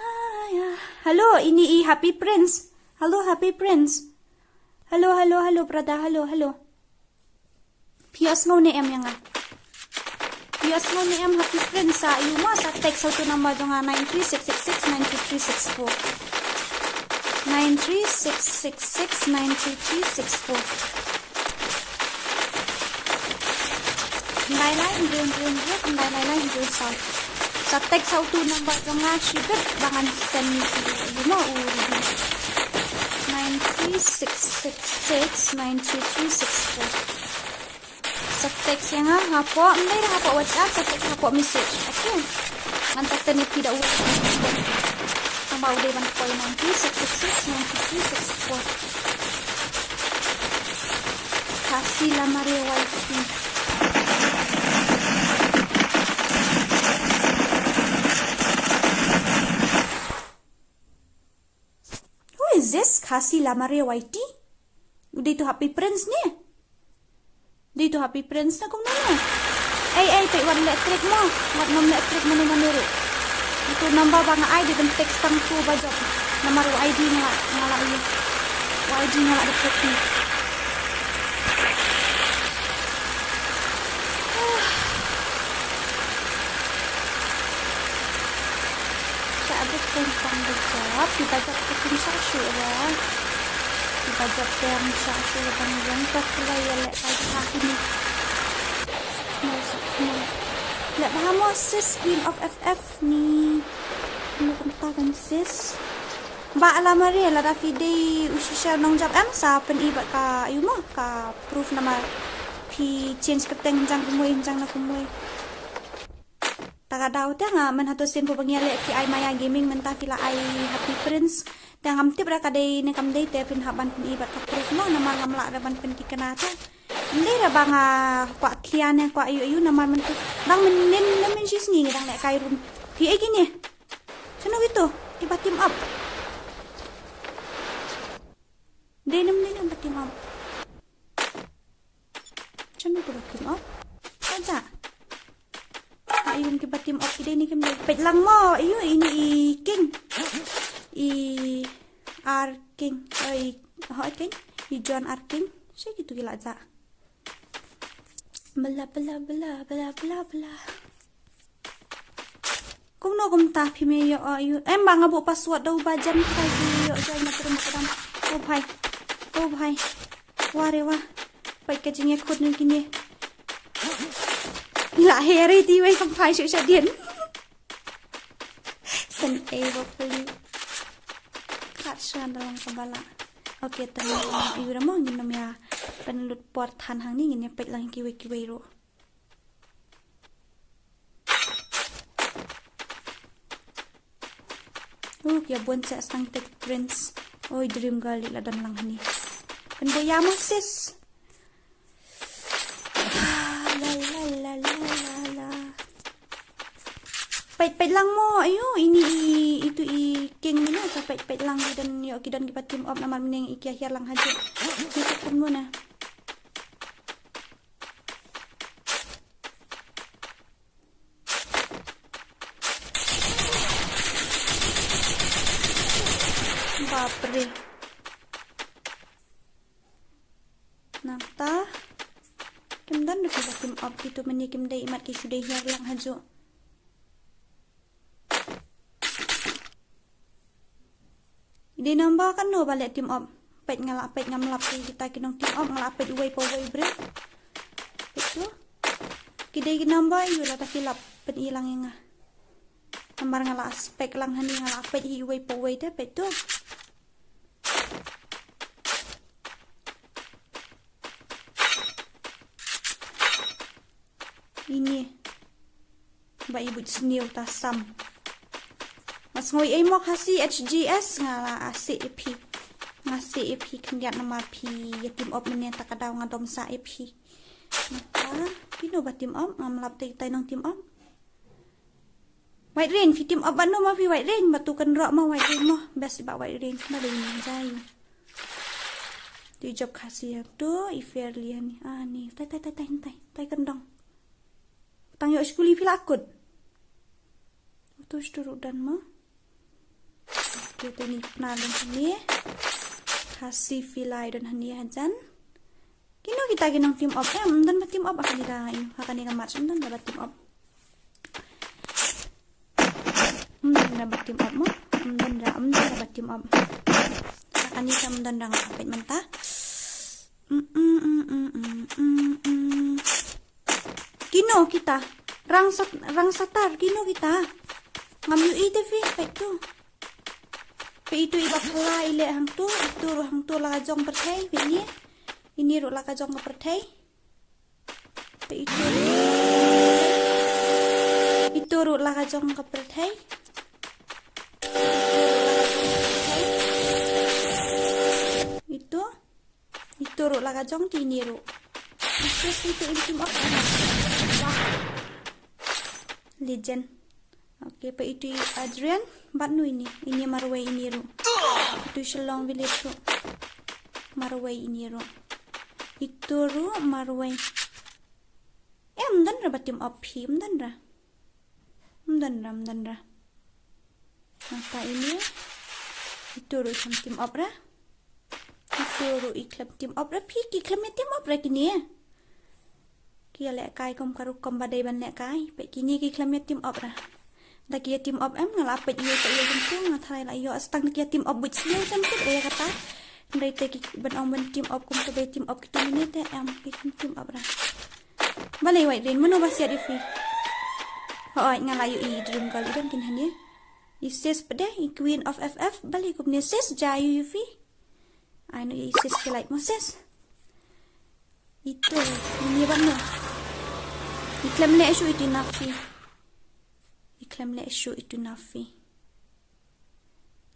ya. Hello, ini i Happy Prince. Hello, Happy Prince. Hello, hello, hello, brother. Hello, hello. Phi ïohsngew ne em ïa nga? Ïohsngew ne em ha Happy Prince, sa ïoh mo, sa text ha utu number jong nga, nine three six six six nine three three six four. Nine three six six six nine three three six four. Nine nine nine nine nine nine nine. Sa text ha utu number jong nga shibit ba ngan send ïa u, ïa u, u review. Nine three six six six nine three three six four. Sa text ïa nga hapoh, ym dei hapoh WhatsApp, sa text hapoh message. Okay. Ngan sa send ïa phi da u WhatsApp. Tang ba u dei ban poi, nine three six six six nine three three six four. Khasi Lamare Y T. Who is this? Khasi Lamare Y T? U dei utu Happy Prince ne? Dei utu Happy Prince ne kumno ne? Ei, ei, peit wat leh trick mo. Wat nym leh trick mano mano ruh. Utu number ba nga ai dei ban text tang utu ba jop. Namar u I D nga la, nga la ïoh. U I D nga la dep copy. Sa bit pen pang bajap, ki bajap ki pun sa shu ra. Ki bajap pen sa shu ra ban rong tok la ïa leh kai ha kini. Mo sa mo. Leh bha mo sis Queen of F F ni. Mo kumta kan sis. Ba Lamare lada phi dei u shisha nongjop em sa pyn-i bad ka ïu mo ka proof namar phi change kyrteng hynjang kumwei hynjang na kumwei. Ta ka daw te nga men hato sien pho ba ngi ïa leh ki ai Maya Gaming mynta phi la ai Happy Prince. Te ngam tip re ka dei ne kam dei te phin hap ban pyn-i bad ka proof mo namar ngam lah re ban pyntikna te. Ym dei re ba nga kwah khia ne kwah ïu ïu namar mynta dang mynnin ne mynshi sngi ngi dang leh kai rum. Phi ai kine. Shano kito kiba team up? Dei ne ym dei ne ba team up? Shano kiba team up? Aja. Ai rum kiba team up ki dei ne kim dei. Peit lang mo, ïu ini i King. I R King. Oi, ho King. I John R King. Shi kitu ki la ja. Bla bla bla bla bla bla. Kumno kumta phi me ïoh, uh, ïoh. Em ba nga buh password da u ba jan phai ki ïoh join na terus makadam. Oh bhai. Oh bhai. Wah re wah. Peit ka jingïakhun ne kine. La heri ti wei kam phai shu shadien. Sen ei ba puli. Kat shan dalam kabala. Okay, tang ïu ra mo ngin nym ïa pynlut por than hangne ngin ïa peit lang kiwei kiwei ruh. Uh, ïa bun seh stang te Prince. Oi, Dream Girl la don lang hani. Kan bo ïa mo sis. La la la la la la. Peit peit lang mo, ayu, ini i, itu i King ni na, sa peit peit lang ki don ïoh ki don kiba team up namar mynne i ki hiar lang hajuh. Ni tu pun mo na. Bapre. Nangta kim don ruh kiba team up, kito mynne kim dei imat ki shu dei hiar lang hajuh. Dei number kano ba leh team up. Peit nga la peit ngam lap te kita ki nong team up, nga la peit uwei pa uwei bre. Peit tu. Ki dei ki number ïu la ta ki lap pyn-i lang ïa nga. Namar nga la spek lang hani, nga la peit hi uwei pa uwei te peit tu. Ini. Ba i buit sniew ta sam. Nga sngew ei mo Khasi H G S nga la a se ep hi. Nga se ep hi khyndiat namar phi ïa team up mynne ta ka daw nga dom sa ep hi. Nangta kino ba team up, ngam lap te kitai nong team up. White Rain, phi team up bad no ma phi White Rain, ba tu kan roh ma White Rain mo, best ba White Rain, ma dei ni jai. Tu jop Khasi ïa tu, i Fairly hani, ah ni, tai tai tai tai tai, tai kan dong. Tang ïoh skuli phi la kut. Tu stu ruh dan mo. Kita ni pna don hani. Khasi phi lai don hani hajan. Kino kita ki nong team up. Em, ym don ba team up ha kane ka, ha kane ka match ym don ba team up. Ra ba team up mo. Ym don ra, ym don ra ba team up. Ani sa ym don ra nga peit mynta. Mm, mm, mm, mm, mm, mm, mm. Kino kita? Rang sat, rang satar, kino kita? Ngam ïohi te phi, peit tu. Peit itu iba phala i leh hangtu, itu ruh hangtu la ka jong pyrthei, peit ini. Ini ruh la ka jong ka pyrthei. Peit itu. Itu ruh la ka jong ka pyrthei. Itu. Itu ruh la ka jong te ini ruh. Sis, itu im team up. Wah. Legend. Okay, peit itu i Adrian. Bad nu ini. Ini marwei ini ruh. Itu Shillong Village ruh. Marwei ini ruh. Itu ruh marwei. Eh, ym don ra ba team up phi, ym don ra. Ym don ra, ym don ra. Nangta ini. Itu ruh i khlem team up ra. Itu ruh i khlem team up ra. Phi ki khlem ïa team up ra kine. Ki ïa lehkai kum ka rukom ba dei ban lehkai. Peit kine ki khlem ïa team up ra. Da ki ïa team up em, nga la peit ïa ka ïa jingkung, nga tharai la ïoh, tang da ki ïa team up buit sniew kan kut ïa kata. Hynrei te ki ban ong ban team up kum ka ba team up kito mine te em, ki khlem team up ra. Balei White Rain, mano ba siat ïa phi? Hooid, nga la ïohi Dream Girl i don kin hangne. I Sis pat de, i Queen of F F, balei kumne Sis, ja ïa phi. Ai no i Sis ki like mo Sis. Itu, ini bad no. I khlem leh shuh itu na phi. I khlem leh shuh itu na phi.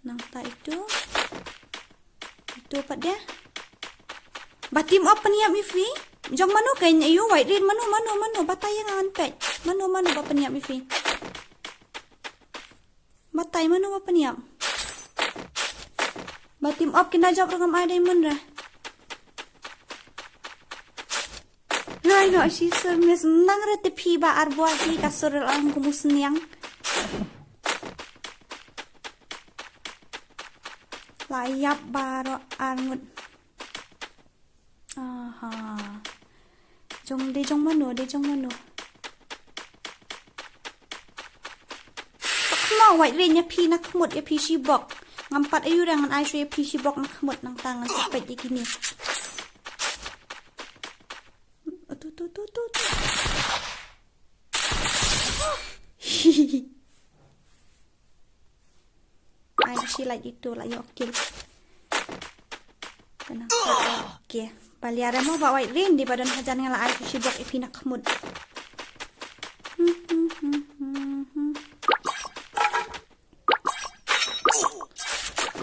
Nangta itu. Itu pat de. Ba team up pynïap ïa phi. Jong mano kein ïa u White Rain, mano, mano, mano. Batai ïa nga ngan peit. Mano, mano ba pynïap ïa phi. Batai mano ba pynïap. Ba team up kin da jop ruh ngam ai diamond ra. Ngai no shi sur mes nang re te phi ba ar bua hi ka sur lang kumu sniang. La ïap baroh ar ngut. Aha. Jong de jong mano, de jong mano. Kma White Rain ïa phi na khmut ïa phi shibok. Ngam pat ayu re ngan ai shuh ïa phi shibok na khmut nangta ngan sa peit ïa kine. Tu, tu, tu, tu, tu. Ai shi like itu la ïoh kill. Kena. Okay. Ba lia re mo ba White Rain di ba don hajan nga la ai shibok ïa phi na khmut.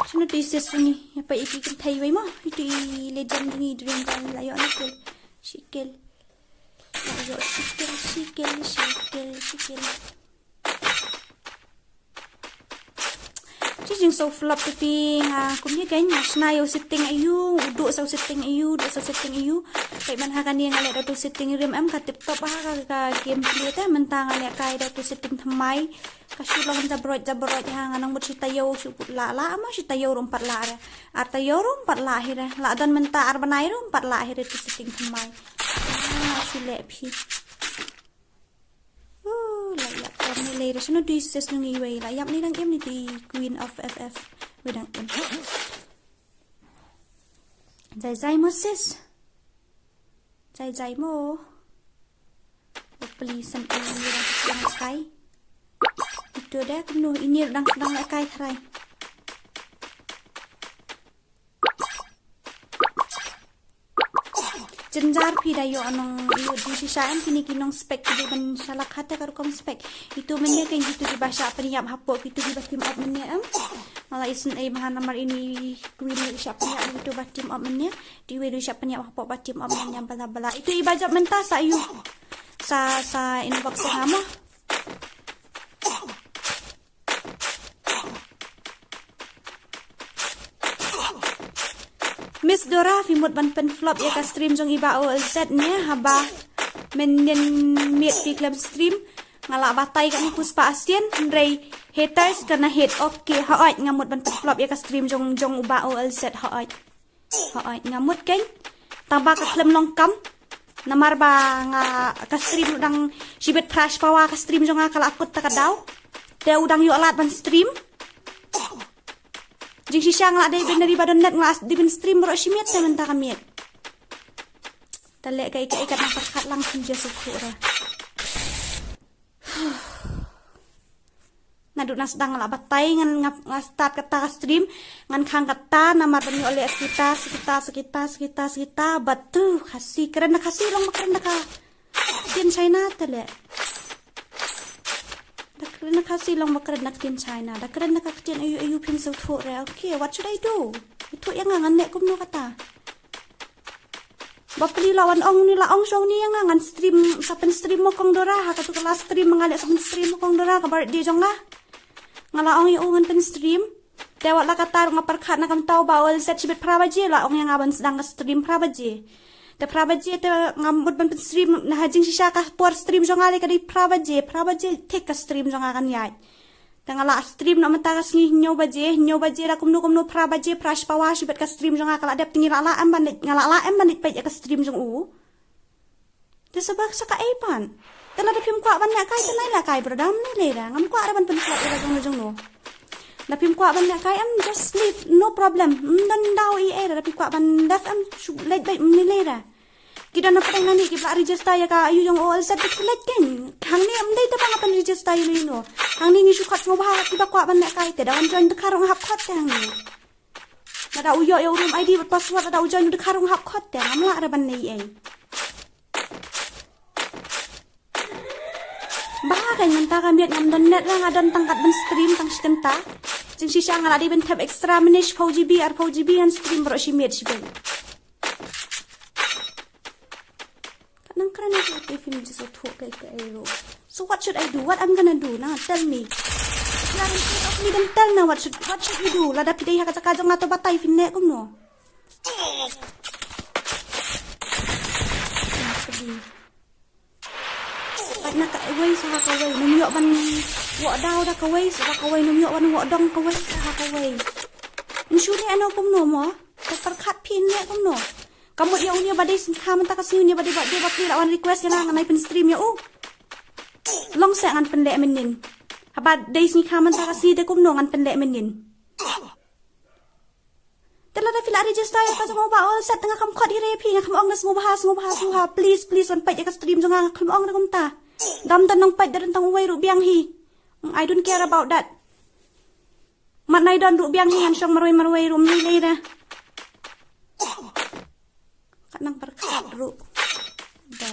Shano tu i Sis jong ngi ïa peit ïa ki kynthei wei mo. Itu i legend jong ngi Dream Girl la ïoh na kill. Shi kill. La ïoh shi kill, shi kill, shi kill, shi kill. Shi jingsoh flop te phi nga kum ïa kein nga shna ïa u setting ayu, u duh sa u setting ayu, duh sa u setting ayu. Peit man ha kane nga leh da utu setting rim em ka tip top ha ka, ka gameplay te mynta nga lehkai da utu setting thymmai. Ka shu long jabrot jabrot ha nga nang mut shi taïew shu put lah lah ma shi taïew ruh ym pat lah re. Ar taïew ruh ym pat lah hi re. Lah don mynta ar bnai ruh ym pat lah hi re utu setting thymmai. Ah, shu leh phi. Uh, la ïap kam ni lei re shano tu i Sis ngi wei la ïap ni dang im ni tu i Queen of F F. Wei dang im. Jai jai mo Sis. Jai jai mo. Hopefully san i ni dang kai. Itu de kumno ini dang dang kai tharai. Jynjar phi da ïoh nong lut di shisha em kine ki nong spec ki dei ban shalak hate ka rukom spec. Itu mynne kein kitu kiba shah pynïap hapoh kitu kiba team up mynne em. Nga la isynei bha namar ini Queen i shah pynïap kitu ba team up mynne. Ti wei du shah pynïap hapoh ba team up mynne bala bala. Itu iba jop mynta sa ïu. Sa sa inbox sa nga mo. Miss Dora, phi mut ban pynflop ïa ka stream jong i Bah O L Z ne haba men nen miet phi khlem stream. Nga la batai ka ni Puspa Asian, hynrei haters ka na hate. Okay, hooid nga mut ban pynflop ïa ka stream jong jong u Bah O L Z, hooid. Hooid, nga mut kein. Tang ba ka khlem long kam. Namar ba nga ka stream dang shibit phra shi pawa ka stream jong nga ka la kut ta ka daw. Te u dang ïoh lad ban stream. Jingshisha nga la dei ban, dei ban don net, nga la dei ban stream baroh shi miet te mynta ka miet. Te leh kaei kaei katba pyrkhat lang, phin ju sngewthuh re. Naduh nang sdang nga la batai, ngan, nga, nga start kata ka stream, ngan khang kata namar ban ïoh leh sa kita, sa kita, sa kita, sa kita, sa kita, bad tu Khasi, kren da Khasi long ba kren da ka ktien China te leh. Da kren da Khasi long ba kren da ktien China, da kren da ka ktien aiu aiu, phin sngewthuh re. Okay, what should I do? Ïathuh ïa nga, ngan leh kumno kata? Bapli, la wan ong ni, la ong shuh ni ïa nga ngan stream, sa pynstream mo kong Dora, ha katu ka la stream nga leh sa pynstream mo kong Dora, ka birthday jong nga. Nga la ong ïa u ngan pynstream. Te wat la katta ruh nga pyrkhat na ka mynta u Bah Olset, shibit phra baje la ong ïa nga ban sdang ka stream, phra baje. Te phra baje te nga mut ban pynstream, na ha jingshisha ka por stream jong nga lei ka dei phra baje, phra baje thik ka stream jong nga kan ïaid. Te nga la stream na mynta ka sngi hynñiew baje, hynñiew baje da kumno kumno, phra baje, phra shi pawa shibit ka stream jong nga ka la dep, te ngi la lah em ban leit, nga la lah em ban leit peit ïa ka stream jong u. Te sa ba sa kaei pat. Te lada phim kwah ban lehkai te nai lehkai, brother, ym lei lei re. Ngam kwah re ban pynslap ïa la jong no jong no. Lada phim kwah ban lehkai em, just leave, no problem. Ym don daw ei ei re, lada phi kwah ban left em, shu leit beit, ym lei lei re. Ki don na pdeng nangne kiba la register ïa ka aiu jong u Olset, te ki leit kein. Hangne ym dei tang ba nga pynregister ïa no ïa no. Hangne ngi shu khot sngewbha kiba kwah ban lehkai, te da wan join dkhar ruh nga hap khot te hangne. Lada u ïoh ïa u room I D bad password, lada u join dkhar ruh nga hap khot te, ngam lah re ban leh ei ei. Ba kein mynta ka miet ngam don net re, nga don tang kat ban stream tang shi kynta. Jingshisha nga la dei ban thep extra mynne shiphew G B, arphew G B ngan stream baroh shi miet shibit. Ka nang kren ïa ka, te phim ju sngewthuh kaei kaei ruh. So what should I do? What I'm gonna do? Now tell me. If you are in front of me, then tell now what should, what should we do? Lada phi dei ha ka jaka jong nga, to batai, phin leh kumno? Peit na kawei sha kawei, nym ïoh ban wad daw da kawei sha kawei, nym ïoh ban wad dong kawei sha kawei. Ym shu leh ano kumno mo? Te pyrkhat phi leh kumno? Ka mut ïa une ba dei sngikha mynta ka sngi, une ba dei ba dei ba phi la wan request ïa nga, ngan ai pynstream ïa u. Long seh ngan pynleh mynnin. Haba dei sngikha mynta ka sngi te kumno ngan pynleh mynnin? Te lada phi la register ïa ka jong u Bah Olset, nga kham khot hi re ïa phi, nga kham ong da sngewbha, sngewbha, sngewbha, please, please, wan peit ïa ka stream jong nga, nga kham ong re kumta. Dam don nang peit, da don tang uwei ruh biang hi. I don't care about that. Mat nai don ruh biang hi, ngan shong marwei marwei ruh, ym lei lei re. Ka nang pyrkhat ruh. Da.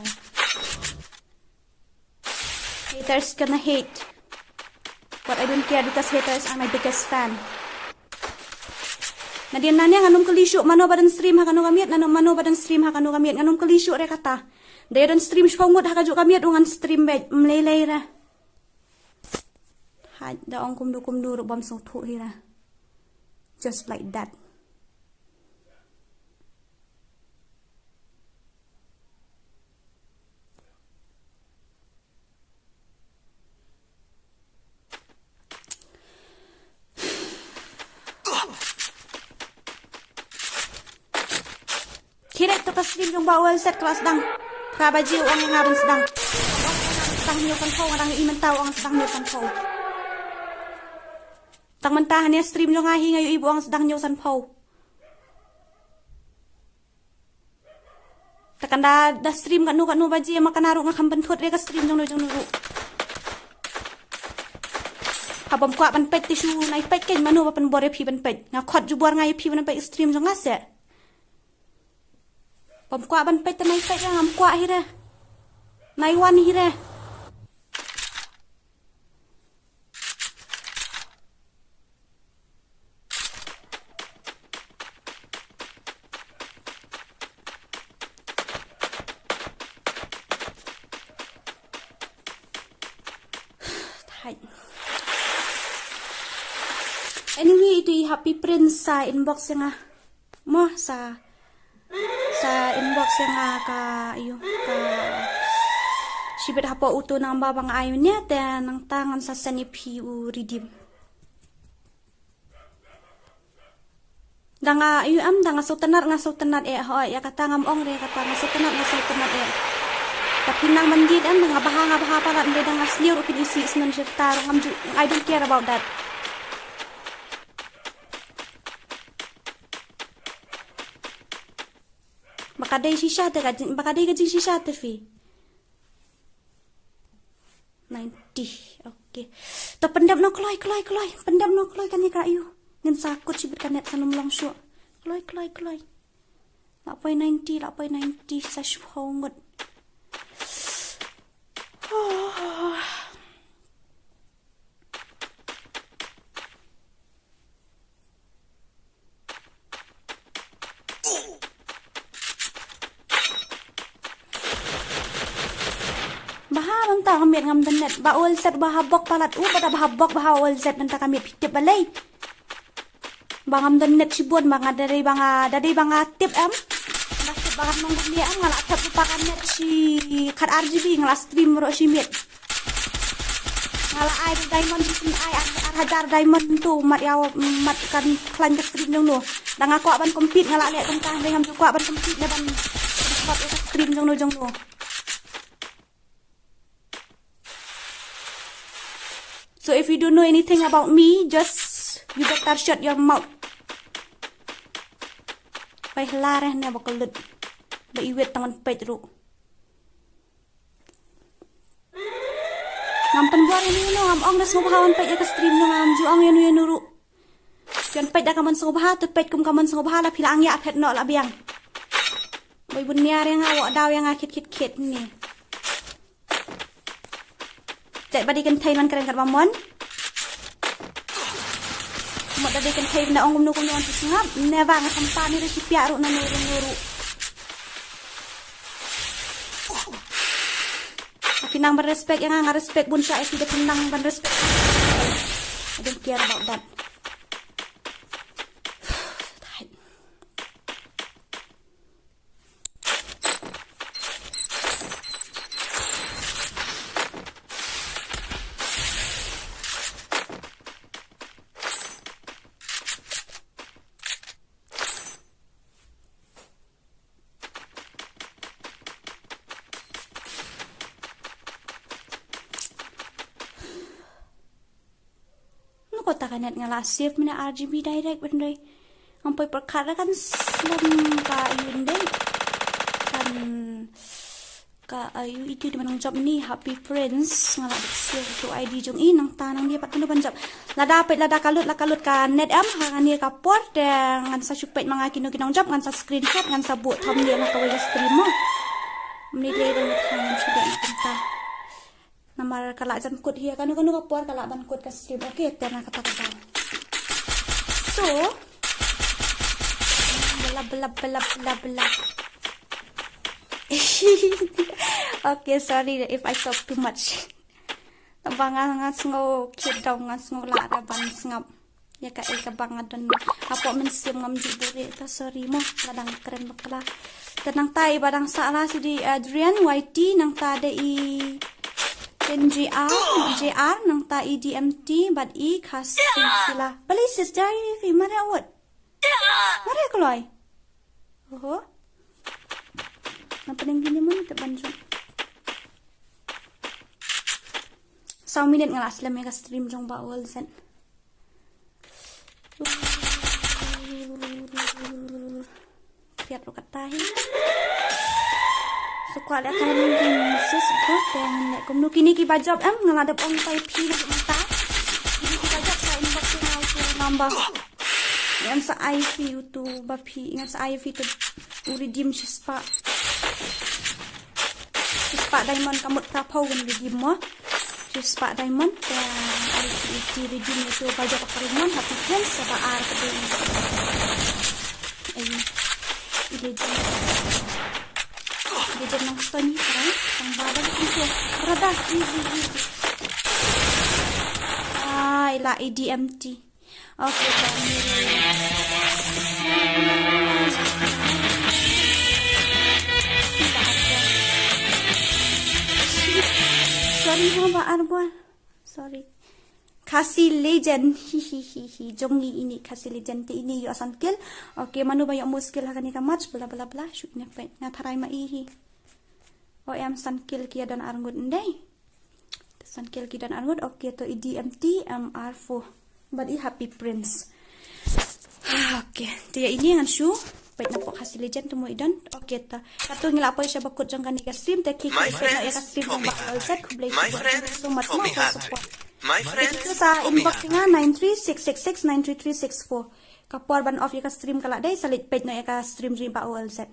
Haters gonna hate. But I don't care because haters are my biggest fan. Nadien nane ngan ym kylli shuh mano ba don stream ha kano ka miet, nano mano ba don stream ha kano ka miet, ngan ym kylli shuh re kata. Da ïa don stream shiphew ngut ha kajuh ka miet ruh ngan stream beit, ym lei lei re. Hait, da ong kumno kumno ruh bym sngewthuh hi re. Just like that. Khie leit to ka stream jong Bah Olset, ka la sdang. Phra baje u ong ïa nga ban sdang. Sdang hynñiew sanphew, nga dang ïohi mynta u ong sdang hynñiew sanphew. Tang mynta hane stream jong nga hi nga ïohi ba u ong sdang hynñiew sanphew. Te kan da, da stream katno katno baje, ma kane ruh nga kham pynthut re ka stream jong no jong no ruh. Haba ym kwah ban peit te shu nai peit, kein mano ba pynbor ïa phi ban peit? Nga khot jubor nga ïa phi ban peit stream jong nga seh. Bym kwah ban peit te nai peit re, ngam kwah hi re. Nai wan hi re. Thait. Anyway, itu i Happy Prince sa inbox ïa nga. Mo sa, sa inbox ïa nga ka, aiu, ka shibit hapoh uto number ba nga ai mynne, te nangta ngan sa send ïa phi u redeem. Da nga, aiu em, da nga sngewtynnat, nga sngewtynnat eh, hooid, ïa kata ngam ong re, kata nga sngewtynnat, nga sngewtynnat eh. Te Phi nang ban dih em, nga bha, nga bha palat, ynda nga sniew ruh phin isih sngewsih shirta ruh, ngam ju, I don't care about that. Ba ka dei shisha te ka jing, ba ka dei ka jingshisha te phi. Ninety. Okay. To pyndep noh kloi, kloi, kloi. Pyndep noh kloi, kane ka ïoh. Ngin sa kut shibit ka net kan ym long shuh. Kloi, kloi, kloi. La poi ninety, la poi ninety, sa shu hong ngut. Bha mynta ka miet ngam don net, ba ol set ba ha bok palat u, ba da ba ha bok ba ha ol set mynta ka miet phi tip balei. Ba ngam don net shibun, ba nga da dei ba nga, da dei ba nga tip em. Nga tip ba ngam don net em, nga la tip ruh ba ka net shi khat R G B, nga la stream ruh shi miet. Nga la ai diamond shi, ai ar, ar hajar diamond tu, mat ïa, mat kan khlaiñ ka stream jong no. Da nga kwah ban compete, nga la leh kumta, dei ngam ju kwah ban compete ne ban, ban kwah ïa ka stream jong no, jong no. So if you don't know anything about me, just you better shut your mouth. Pai hla re ne ba ka lut. Ba i wet tang ban peit ruh. Ngam pynbor ïa no, ngam ong da sngewbha ban peit ïa ka stream no, ngam ju ong ïa no ïa no ruh. Phi wan peit da ka mon sngewbha, to peit kum ka mon sngewbha, la phi la ang ïa phet noh la biang. Boi bun nia ria nga, wok daw ïa nga khit khit khit ni. Jait ba dei kynthei man kren kat ba mon. Mut da dei kynthei na ong kumno kumno wan sngap. Never, nga sampa ni ruh shi piak ruh na no ruh no ruh. Phi nang ban respect ïa nga, nga respect bun sha, phi da phi nang ban respect. I don't care about that. Nukata ka net nga la save mynne R G B direct ban dei. Ngam poi pyrkhat ra kan slem ka ïun dei. Kan ka ïu iti di manang job ni Happy Friends nga la save tu I D jong i nangta nang dia pat pynban job. Lada peit lada ka lut la ka lut ka net em ha kane ka por te ngan sa shu peit ma nga kino ki nang job ngan sa screenshot ngan sa buh thumbnail na kawei ka stream mo. Mni dei dang ngan shu dei na kanta. Namar ka lah jan kut hi, kano kano ka por ka lah ban kut ka stream. Okay, te na kata kata. So, bla bla bla bla bla. Okay, sorry if I talk too much. Ba nga nga sngew kit daw nga sngew lah da ban sngap. Ïa kaei kaba nga don hapoh mynsiem ngam ju buhrieh ta sorry mo la dang kren bakla. Te nangta i ba dang sah la si dei Adrian Y T nangta dei i Chen J R J R nangta i D M T bad i Khasi sila. Balei sister i fi mare awot. Mare kloi. Oho. Nang pening gini mo te ban jong. Saw minit nga la slem ïa ka stream jong ba ol sen. Kriat ruh kata hi. Su kwah leh ka nangkin sis bot te ngan leh kumno kine kiba job em nga la dep ong pai phi na mynta. Kine kiba job sa inbox ïa nga u number. Ngan sa ai phi utu ba phi ngan sa ai phi tu u redeem shispah. Shispah diamond ka mut ka phaw ngan redeem mo. Shispah diamond ka ai phi utu redeem utu ba jop ka diamond Happy Friends sa ba ar ka dei. Ai. Ide jam. Ide jam nang stoni kan. Nang ba ba kan tu. Rada. Ai la E D M T. Okay, kami. Sorry, ha, ba ar bor. Sorry. Khasi legend. Hi, hi, hi, hi. Jong ngi ini Khasi legend te ini ïoh san kill. Okay, mano ba ïoh most kill ha kane ka match. Bla, bla, bla. Shu ine peit. Nga tharai ma i hi. O em san kil ki ïa don arngut ndei. San kil ki don arngut, okay, to i D M T M R four. Bad i Happy Prince. Okay, te ïa ini ngan shu peit na pok Khasi Legend to mo i don. Okay, ta. Katu ngi la poi sha ba kut jong kane ka stream, te ki ki peit na ïa ka stream jong Bah Olzet, khublei shibun. Thank you so much for support. Te ki sa inbox nga nine three six six six nine three three six four. Ka por ban off ïa ka stream ka la dei, sa leit peit na ïa ka stream jong Bah Olzet.